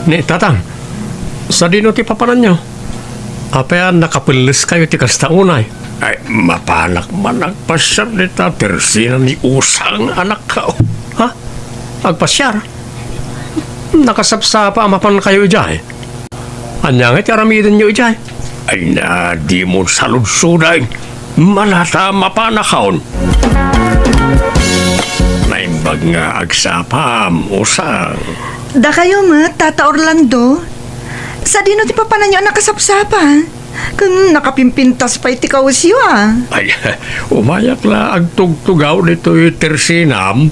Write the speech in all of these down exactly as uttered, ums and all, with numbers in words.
Ni Tatang, sadino ti papananyo? Apay a nakapelles kayo ti kasta unay? Ay, mapanak man agpasiar dita tersena ni Usang, anakko. Ha? Agpasiar? Nakasapsapa a mapan kayo idiay. Ania ngay ti aramidenyo idiay? Ay na, dimo saludsoden. Malata mapanakon. Naimbag nga agsapam, Usang. Dakayo met, Tata Orlando. Sadino ti papananyo a nakasapsapa? Ken nakapimpintas pay ti kawesyo, a. Ay, umayak la agtugtugaw ditoy tersenam.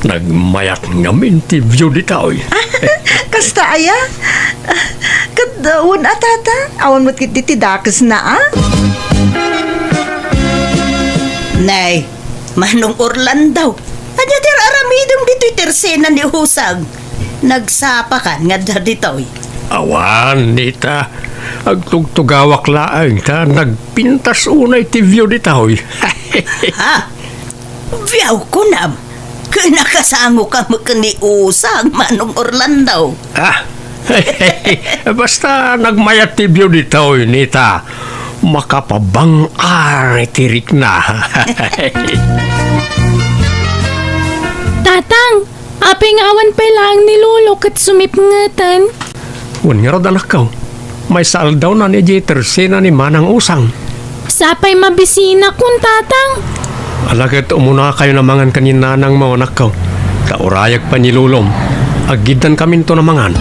Nagmayat ngamin ti view ditoy. Kasta aya? Ket, uh, wen a, Tata, awan met ketdi ti dakesna, a? Nay, Manong Orlando, ania ti ar-aramidem ditoy tersena ni Usang? Nagsapakan nga adda ditoy? Awan, Nita. Agtugtugawak laeng ta nagpintas unay ti view ditoy. Ha? View, kunam? Ket nakasangoka met ken ni Usang, Manong Orlando? Ah, basta nagmayat ti view ditoy, Nita. Makapabang-ar ti rikna. Tatang, apay nga awan pay laeng ni Lolo ket sumipngeten? Wen ngarud, anakko. Maysa aldawnan idiay tersena ni Manang Usang. Sapay mabisinakon, Tatang. Ala ket umunakayon a mangan ken ni nanangmo, anakko. Ta urayek pay ni Lolom. Aggiddankaminton a mangan.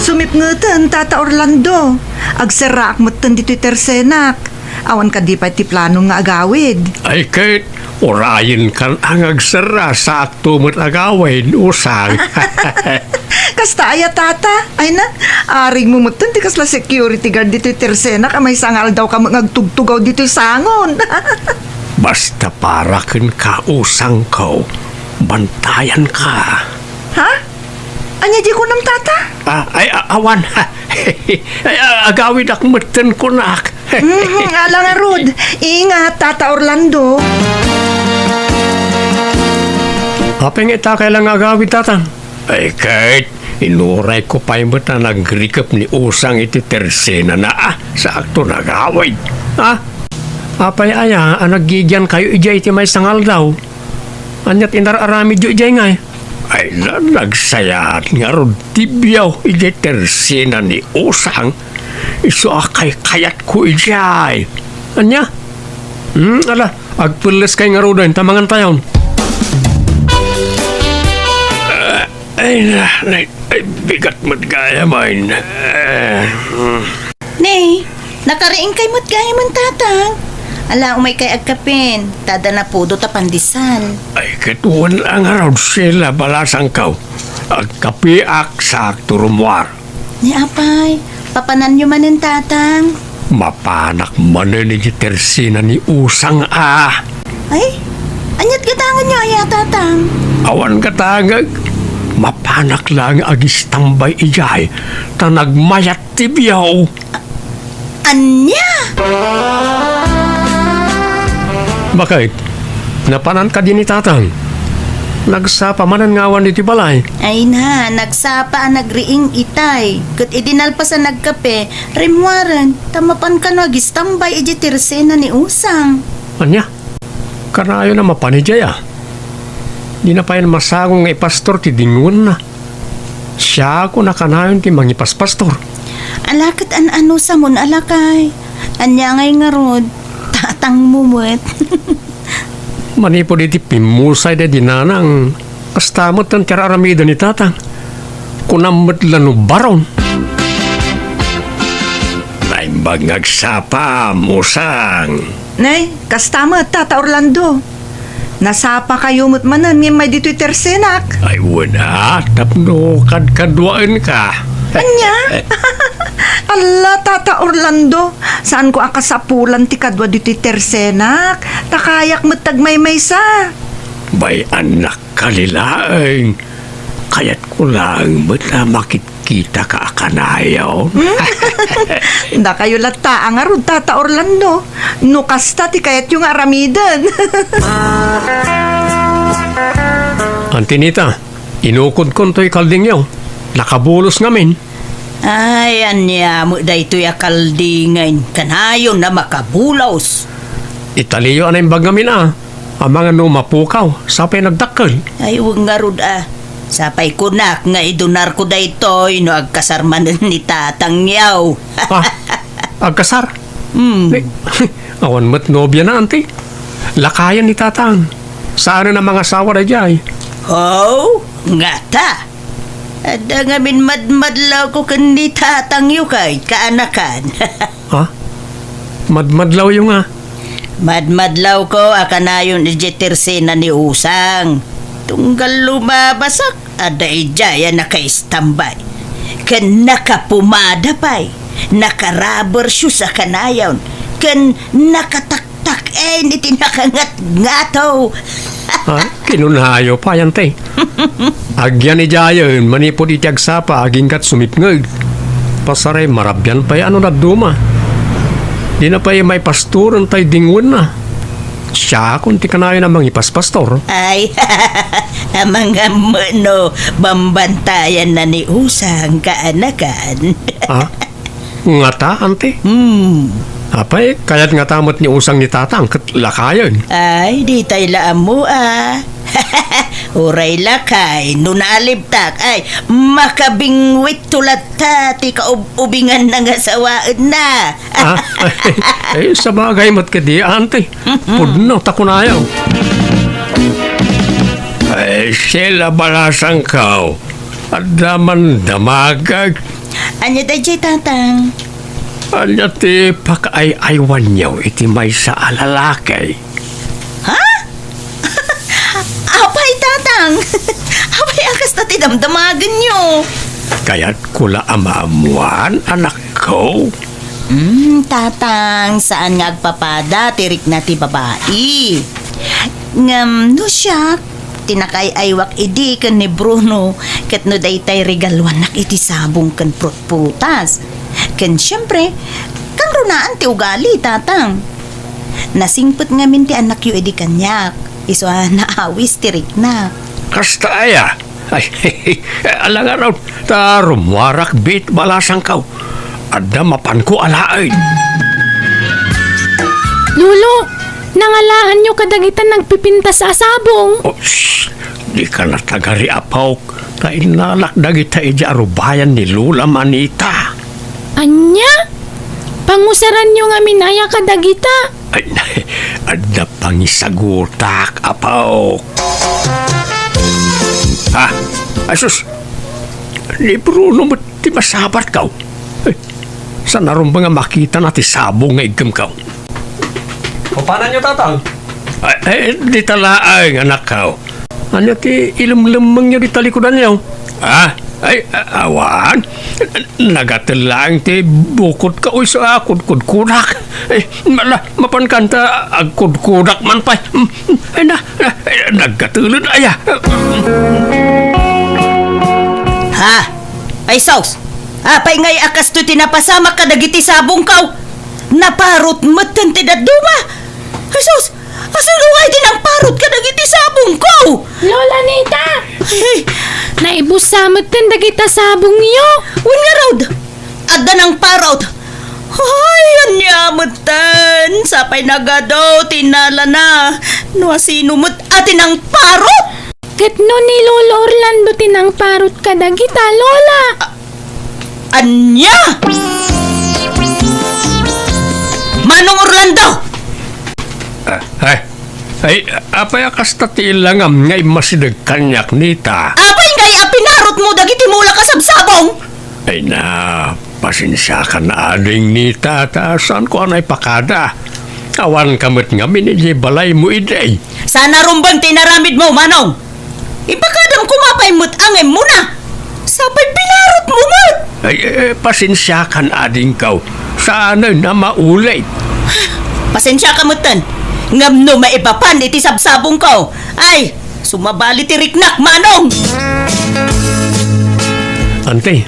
Sumipngeten, Tata Orlando. Agserraak metten ditoy tersenak. Awan kadi pay ti plano nga agawid? Ay ket, urayenkan a nga agserra, saakto met agawid, Usang. Kasta aya, Tata? Ay na, arigmo metten ti kasla security guard ditoy tersenak a maysa nga aldawka met nga agtugtugaw ditoy sangon. Basta para kenka, Usangko, bantayanka. Ha? Ania diay kunam, Tata? Ah, ay, a-, awan. Ay, a-, agawidak metten kunak. Mhm, ala ngarud. Ingat, Tata Orlando. Apay nga ita kayat la nga agawid, Tatang? Ay, ket, inurayko pay met a nagrikep ni Usang iti tersenana, a, saakto nga agawid. A? Apay aya a naggigiankayo idiay iti maysa nga aldaw? Aniat inar-aramidyo idiay ngay? Ay na, nagsayaat ngarud ti biaw idiay tersena ni Usang. Isu a kaykayatko idiay. Ania? Hmm, ala, agpelleskay ngaruden ta mangantayon. Ay na, nay, ay, bigat met gayam, ay na. Eh, hmm. Ne, nakariingkay met gayam, Tatang. Ala, umaykay agkapen, ta adda napudot a pandesal. Ay, ket wen a ngarud, Sheila, balasangko. Agkapeak, saakto rummuar. Ni apay, papananyo manen, Tatang? Mapanak manen iti tersena ni Usang a. Ay, aniat gatangenyo aya, Tatang? Awan gatangek. Mapanak laeng agistambay idiay, ta nagmayat ti biaw. A-, ania? Bakit? Napanan kadi ni Tatang? Nagsapa manen nga awan iti balay. Ay na, nagsapa a nagriing itay. Ket idi nalpas a nagkape, rimmuaren, ta mapan kano agistambay idiay tersena ni Usang. Ania? Kanayon a mapan idiay a? Dina pay masango nga ipastor ti dingoenna. Siak a kanayon ti mangipaspastor. Ala ket an-ano, Samon a lakay. Ania ngay ngarud, tatangmo met. Manipud iti pimmusay daydi nanang, kasta met ti ar-aramiden ni Tatang. Kunam met la no baron. Naimbag nga agsapa, Usang. Nay, kasta met, Tata Orlando. Nasapakayo met manen nga immay ditoy tersenak. Ay, wen a, tapno kadkaduaenka. Ania? Alla, Tata Orlando, saanko a kasapulan ti kadua ditoy tersenak. Ta kayak met ti agmaymaysa. Bay, annak, kalilaeng. Kayatko laeng met a makit- Kitaka a kanayon. Hmm? Dakayo latta a ngarud, Tata Orlando. No kasta ti kayatyo nga aramiden. Auntie Nita, Inukodkon toy kaldingyo. Nakabulos ngamin. Ay, ania met daytoy a kaldingen? Kanayon a makabulos. Italiyo a naimbag ngamin a. Amangan no mapukaw, sapay nagdakkel. Ay, wen ngarud a. Sapay kunak nga idunarko daytoy no agkasar manen ni tatangyo. Ah, agkasar? Hmm. Ni, awan met nobiana, anti. Lakayen ni tatang. Saanen a mangasawa daydiay. Oh, ngata. Adda ngamin madmadlawko ken ni tatangyo kay kaanakan. Ha? Madmadlawyo nga? Madmadlawko a kanayon idiay tersena ni Usang. Tunggal lumabasak, adda idiay a nakaistambay. Ken nakapumada pay. Naka-rubber shoes a kanayon. Ken nakatak- tak-en iti nakangatngato. Ha? Kinunayo pay, anti. Agyan idiayen manipud iti agsapa agingga't sumipngeg. Pasaray marabian pay a no dadduma. Dina pay maipastoren tay dingwenna. Siakon ti kanayon a mangipaspastor. Ay, amangan met no bambantayanna ni Usang kaanakan. Ha? Ngata, anti? Hmm. Apay, kayat ngata met ni Usang ni Tatang ket lakayen. Ay, ditay la ammo a. Uray lakay, no naalibtak, ay, makabingwitto latta ti kaub-ubinganna nga sawaenna. Ah, ay, sabagay met kadi, anti. Pudno ta kunayo. Ay, Sheila, balasangko. Adda man damagek. Ania daydiay, Tatang? Ania ti pakaay-aywanyo iti maysa a lalaki? Ha? Apay, Tatang? Apay a kasta ti damdamagenyo? Kayatko la a maammuan, anakko. Hmm, Tatang, saan nga agpapada ti rikna ti babai. Ngem no siak, ti nakaay-aywak idi ken ni Bruno, ket no daytay regaluannak iti sabong ken prutprutas. Ken siempre, kanrunaan ti ugali, Tatang. Nasingpet ngamin ti annakyo idi kaniak, isu a naawis ti rikna. Kasta aya? Ay, ala ngarud, ta rummuarak biit, balasangko. Adda mapanko alaen. Lolo, nangalaanyo kadagita nagpipintas a sabong. Oh, shh! Dika natagari, apok, ta innalak dagita idiay arubayan ni Lola Manita. Ania? Panguseranyo ngamin aya kadagita? Ay, adda pangisagutak, apok. Ha? Ay, sus! Ni Bruno met ti masabatko. Ay, saan a rumbeng a makitana ti sabong nga iggem ko? Papananyo, Tatang? Ay, ay, dita laeng, anakko. Ania ti ilemlemmengyo dita likudanyo? Ah, ay, a-, awan. Nagatel laeng ti bukotko isu a kudkudkodak. Eh, mala, mapan kanta agkudkodak man pay. Mm, mm, ay na, na, ay, naggatelen aya. Ha? Ay, sus! Apay ngay a kastoy ti napasamak kadagiti sabongko? Naparot metten ti dadduma. Ay, sus! Asino ngay ti nangparot kadagiti sabongko? Lola Nita! Eh. Naibussa metten dagita sabongyo. Wen ngarud, adda nangparot. Ay, ania metten? Sapay nagadu ti nalana. No asino met a ti nangparot? Ket no ni Lolo Orlando ti nangparot kadagita, Lola? A-, ania? Manong Orlando! Ah, ay, ay, apay a kasta ti ilangam nga immasideg kaniak, Nita? Apay ngay a pinarotmo dagiti mulak a sabsabong? Ay na, pasensiakan ading, Nita, ta saanko a naipakada. Awanka met ngamin idiay balaymo idi. Saan a rumbeng ti inaramidmo, Manong? Ipakadam koma pay met a nga immuna. Sapay pinarotmo met. Ay, eh, pasensiakan adingko. Saanen a maulit. Pasensiaka metten. Ngem no maipapan iti sabsabongko, ay, sumabali ti riknak, Manong! Anti,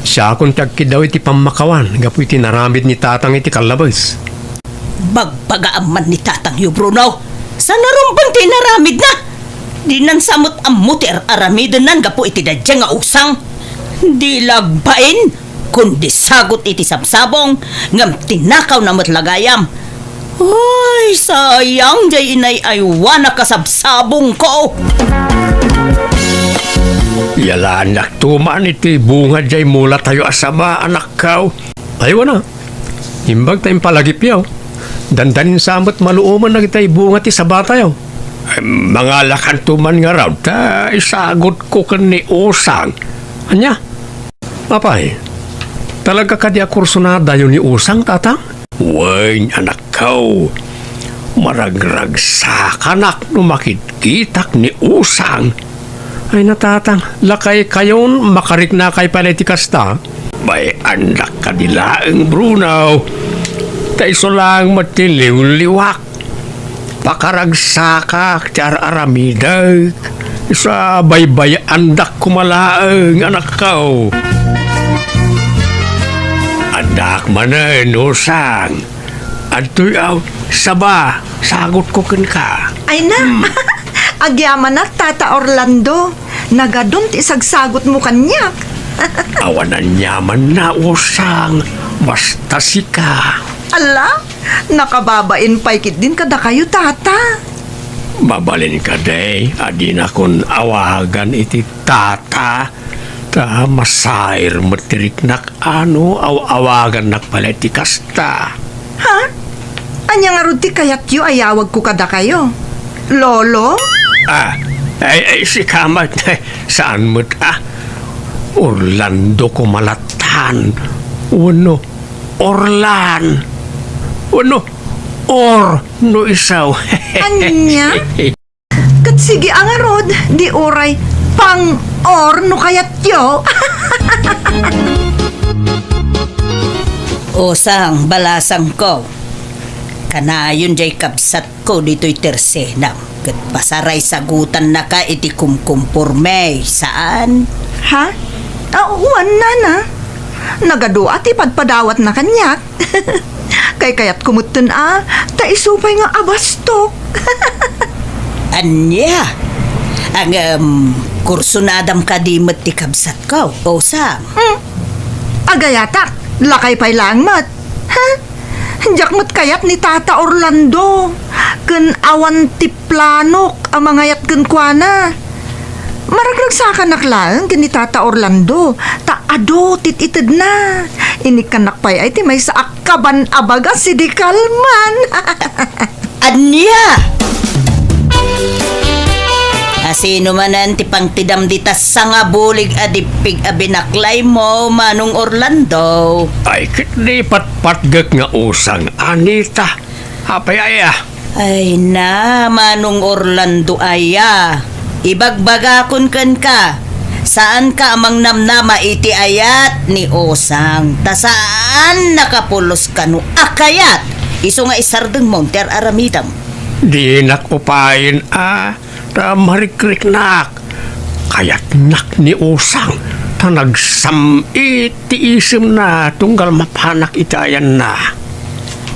siakon ti agkiddaw iti pammakawan gapu iti naramid ni Tatang iti kallabes. Bagbagaam man ni Tatangyo, Bruno. Saan a rumbeng ti inaramidna? Dinan sa met ammo ti ar-aramidennan gapu iti daydiay nga usang. Di la agbain, kundi sagut iti sabsabong, ngem tinakawna met la gayam. Ay, sayang diay inay-aywanak a sabsabongko. Yalaannakto man iti bunga diay mulatayo a saba, anakko. Ay, wana. Imbag ta impalagipyo. Dandanin sa met maluomen dagiti bunga ti sabatayo. Ay, mangalakanto man ngarud ta isagutko ken ni Usang. Ania? Apay, talaga kadi a kursunadayo ni Usang, Tatang? Wen, anakko. Maragragsakanak no makitkitak ni Usang. Ay, na, Tatang, lakaykayon, makariknakay pay la iti kasta. Bay-andak kadi laeng, Bruno. Ta isu laeng met ti liwliwak. Pakaragsakak ti ar-aramidek. Isu a baybay-andak koma laeng, anakko. Addaak manen, Usang. Adtoy, aw, saba, sagutko kenka. Ay na, Hmm. Agyamanak, Tata Orlando. Nagadun ti isagsagutmo kaniak. Awan aniamanna, Usang. Basta sika. Ala, nakababain pay ketdin kadakayo, Tata. Mabalin kadi a dinakon awagan iti Tata, ta masair met ti riknak a no aw-awagannak pay la iti kasta. Ha? Ania ngarud ti kayatyo a yawagko kadakayo? Lolo? Ah, ay, ay, sika met, saan met, ah? Orlando koma lattan. Wenno, Orlan. Wenno, Or, no isu. Ania? Ket sige a ngarud, di uray pang-or no kayatyo. Usang, balasangko. Kanayon diay kabsatko ditoy tersenam, ket pasarayagutannaka iti kumkumporme, saan? Ha? Ah, wen, nana. Nagadu a ti padpadawatna kaniak. Kaykayatko metten a, ta isu pay nga abastok. Ania? Ngem, kursunadam kadi met ti kabsatko, Usang? Hmm. Agayatak, lakay pay laeng met. Ha? Diak met kayat ni Tata Orlando, ken awan ti planok a mangayat kenkuana. Maragragsakanak laeng ken ni Tata Orlando, ta adu ti it-itedna. Inikkannak pay ay ti maysa a kaban a baga sidi kalman. Ania? Asino manen ti pangtidam dita sangabulig a dippig a binaklaymo, Manong Orlando? Ay, ket di patpatgek nga Usang, Anita. Apay aya? Ay na, Manong Orlando aya. Ibagbagakon kenka, saanka a mangnamnama iti ayat ni Usang, ta saannaka pulos kano a kayat, isu nga isardengmo ti ar-aramidem. Dinak upayen a, ta marikriknak. Kayatnak ni Usang, ta nagsam-it ti isemna tunggal mapanak iti ayanna.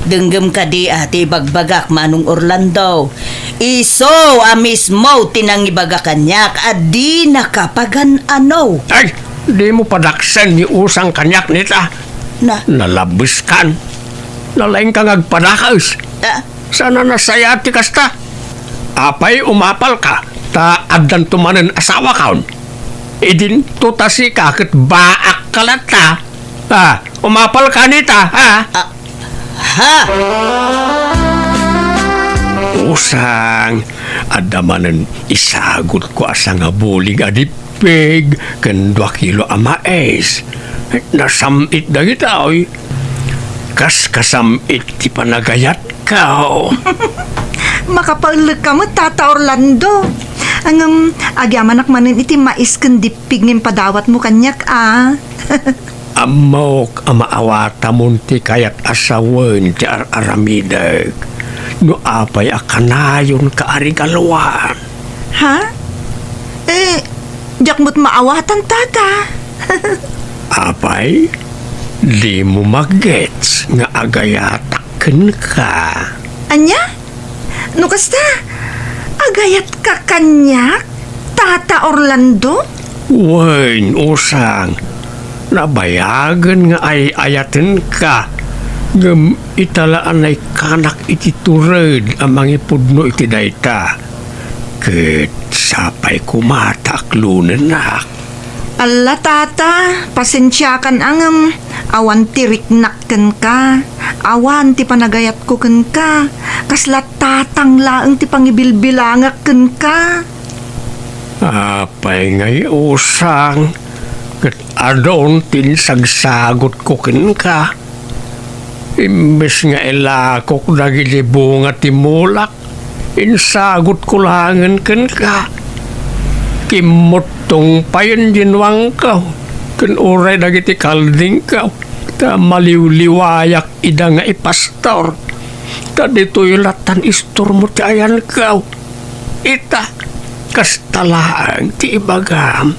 Denggem kadi a ti ibagbagak, Manong Orlando. Isu a mismo ti nangibaga kaniak a dinaka pagan-ano. Ay, dimo padaksen ni Usang kaniak, Nita. Na? Nalabeskan. Nalaingka nga agpadakes. Ah? Saan a nasayaat ti kasta? Apay, umapalka, ta addanto manen asawakon. Idinto ta sika ket baakka latta. Ah, umapalka, Nita, ha? Ah, ha? Usang, adda manen isagutko a sangabulig a dippig ken dua kilo a mais. Nasam-it dagitoy. Kas kasam-it ti panagayatko. Makapaellekka met, Tata Orlando. Ngem, agyamanak manen iti mais ken dippig nga impadawatmo kaniak, a. Ammok a maawatamon ti kayat a sawen ti ar-aramidek no apay a kanayonka a regaluan. Ha? Eh, diak met maawatan, Tata. Apay, dimo magets nga agayatak kenka. Ania? No kasta, Gayatka kaniak, Tata Orlando? Wen, usang, nabayagen nga ay-ayatenka, ngem ita la a naikkanak iti tured a mangipudno iti dayta, ket sapay koma ta aklonennak. Alla, Tata, pasensiakan a ngem awan ti riknak kenka, awan ti panagayatko kenka, kasla tatang laeng ti pangibilbilangak kenka. Apay ngay, usang, ket adun ti insagsagutko kenka? Imbes nga ilakok dagiti bunga ti mulak, insagutko laengen kenka. Kimmuttong payen dinwangko, ken uray dagiti kaldingko, ta maliwliwayak ida nga ipastor. Ta ditoy lattan istormo ti ayanko. Ita, kasta laeng ti ibagam.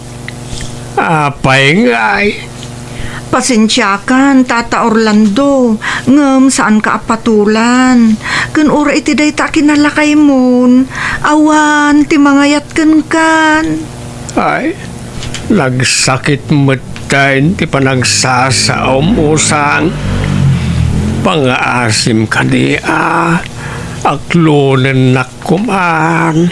Apay ngay? Pasensiakan, Tata Orlando, ngem saanka a patulan. Ken uray iti dayta a kinalakaymon, awan ti mangayat kenkan. Ay, nagsakit metten ti panagsasaom, usang. Pangaasim kadi a, aklonennak koman.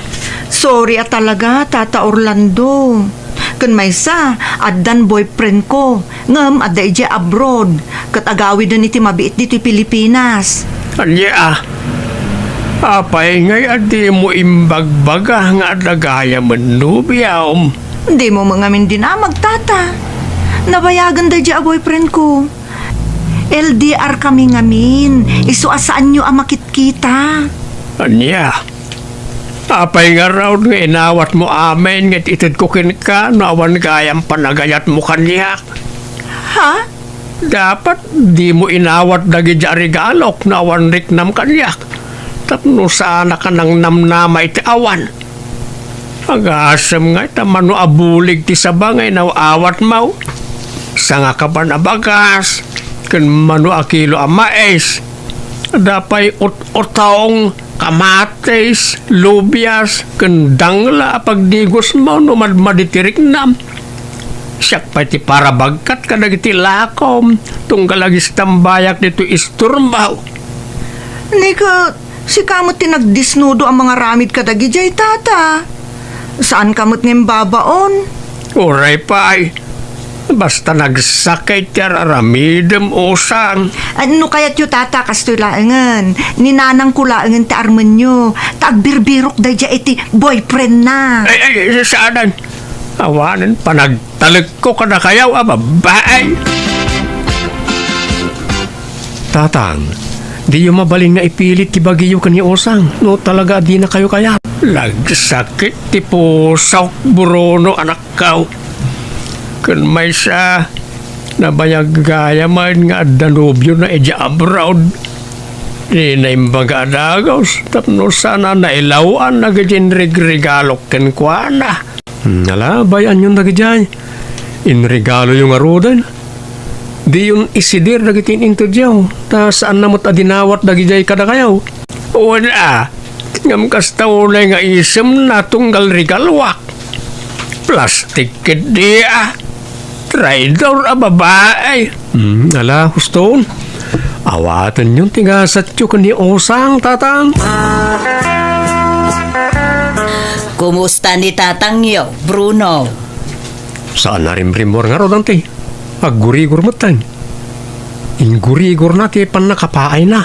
Sorry a talaga, Tata Orlando. Ken maysa, addan boyfriend ko, ngem adda idiay abroad, ket agawiden iti mabiit ditoy Pilipinas. Ania? Apay ngay a dimo imbagbaga nga adda gayamen nobiam? Dimo met ngamin dinamag, Tata. Nabayagen daydiay a boyfriend ko. L D R kami ngamin, isu a saanyo a makitkita. Ania? Apay ngarud nga inawatmo amin nga itedko kenka no awan gayam panagayatmo kaniak? Ha? Dapat dimo inawat dagiti a regalok no awan riknam kaniak, tapno saanak a nangnamnama iti awan. Agasem ngay ta mano a bulig ti saba nga inaw-awatmo. Sangakaban a bagas, ken mano a kilo a mais. Adda pay ut-utong, kamatis, lubias, ken dangla a pagdigosmo no madmadi ti riknam. Siak pay ti parabagkat kadagiti lakom, tunggal agistambayak ditoy istormo. Ni ket, sika met ti nagdisnudo a mangaramid kadagidiay, Tata. Saanka met nga imbabaon? Uray pay. Basta nagsakit ti ar-aramidem, usang. Ah, no kayatyo, Tata, kastoy laengen. Ni nanangko laengen ti armenyo. Ta agbirbirok daydiay iti boyfriendna. Ay, ay, saanen. Awanen panagtalekko kadakayo a babbai. Tatang, diyo mabalin nga ipilit ti bagiyo ken ni usang no talaga a dinakayo kayat. Nagsakit ti pusok, Bruno, anakko. Ken maysa, nabayag gayamen nga adda nobiona idiay abroad. Dina imbaga a dagus tapno saan a nailaw-an dagiti inregregalok kenkuana. Hmm, ala, bay-anyon dagidiay. Inregaloyo ngaruden. Diyon isidir dagiti in-intedyo, ta saanna met a dinawat dagidiay kadakayo. Wen a, ngem kasta unay nga isemna tunggal regaloak. Plastik ketdi a. Traidor a babai. Hmm, ala, huston. Awatenyon ti gasatyo ken ni usang, Tatang. Kumusta ni tatangyo, Bruno? Saan a rimrimmuar ngarud, Auntie. Aggurigor metten. Inggurigorna ti pannakapaayna.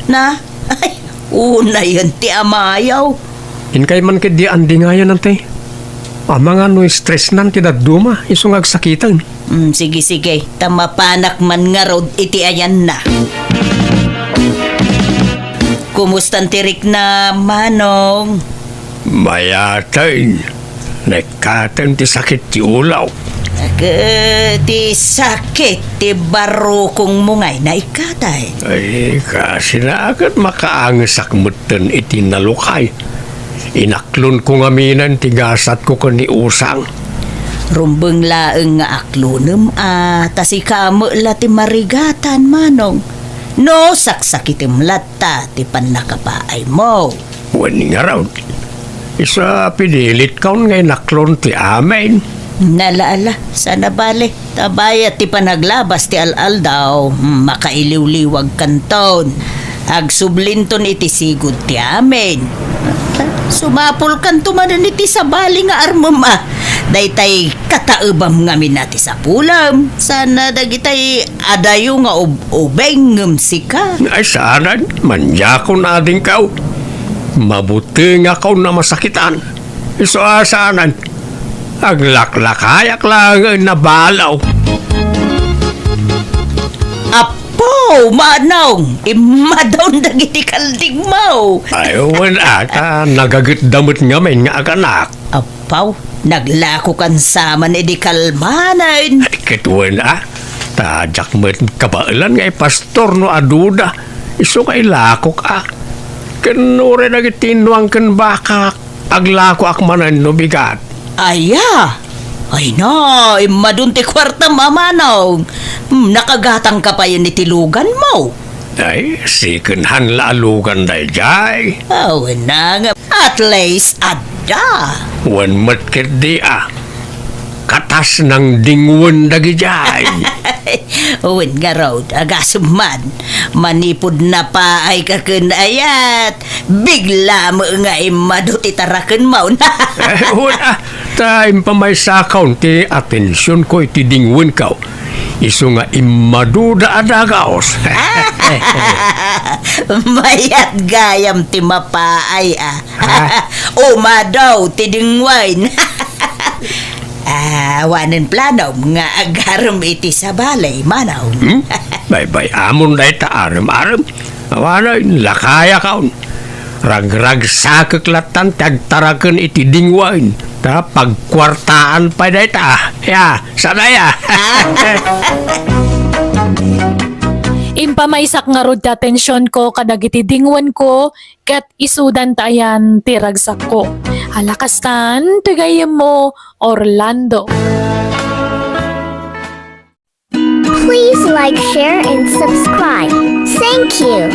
Na? Ay, unayen ti amayo. Inkay man ketdi andingayen, Auntie. Amangan no stressnan ti dadduma, isu nga agsakiten. Mm, sige, sige. Ta mapanak man ngarud iti ayanna. Kumustan ti rikna, Manong? Mayaten. Naikkaten ti sakit ti ulaw. Ket ti sakit ti barukongmo ngay naikkaten. Ay, kasina ket makaangesak metten iti nalukay. Inaklonko ngaminen ti gasatko ken ni usang. Rumbeng laeng nga aklonem a, ta sika met la ti marigatan, Manong. No saksakitem latta ti pannakapaaymo. Wen ngarud, Isu a pinilitkon nga inaklon ti amin. Nalaala, sana bale. Ta bayat ti panaglabas ti al-aldaw, makailiwliwagkanton. Agsublinton iti sigud ti amin. Sumapulkanto manen iti sabali nga armem a. Daytay kataebam ngamin a ti sapulem. Sana dagitay adayo nga ub-, ubeng ngem sika. Ay, saanen, manyakon adingkaw. Mabutengakon a masakitan. Isu a saanen, aglaklakayak laeng a nabalaw. Apo, manong, immadon dagiti kaldingmo. Ay, wen a, ta nagagetda met ngamin nga aganak. Apo, naglakokan sa man idi kalmanen. Ay, ket wen a, ta diak met kabaelan nga ipastor no aduda. Isu nga ilakok a. Ken uray dagiti innuang ken bakak, aglakoak manen no bigat. Aya? Ay na, immadon ti kuartam a manong. Hmm, nakagatangka payen iti luganmo. Ay, second hand la a lugan daydiay. Awen na nga, at least adda. Wen met ketdi a. Katas nangdingwen dagidiay. Wen ngarud, agasem man. Manipud napaayka ken ayat, bigla met nga immadu ti tarakenmo. Eh, wen a, ta impamaysakon ti atensionko iti dingwenko. Isu nga immaduda a dagaos. Mayat gayam ti mapaay a. Ha? Umadaw ti dingwen. Ah, awanen planom nga agarem iti sabali, manong. Hmm? Baybay-amon dayta arem-arem. Awanen, lakayakon. Ragragsakek lattan ti agtaraken iti dingwen. Ta pagkuartaan pay dayta. Ya, sana ya. Impamaysak ngarud ti atensionko kadagiti dingwenko ket isudan ta ayan ti ragsakko. Ala kastan ti gayyemmo, Orlando. Please like, share, and subscribe. Thank you.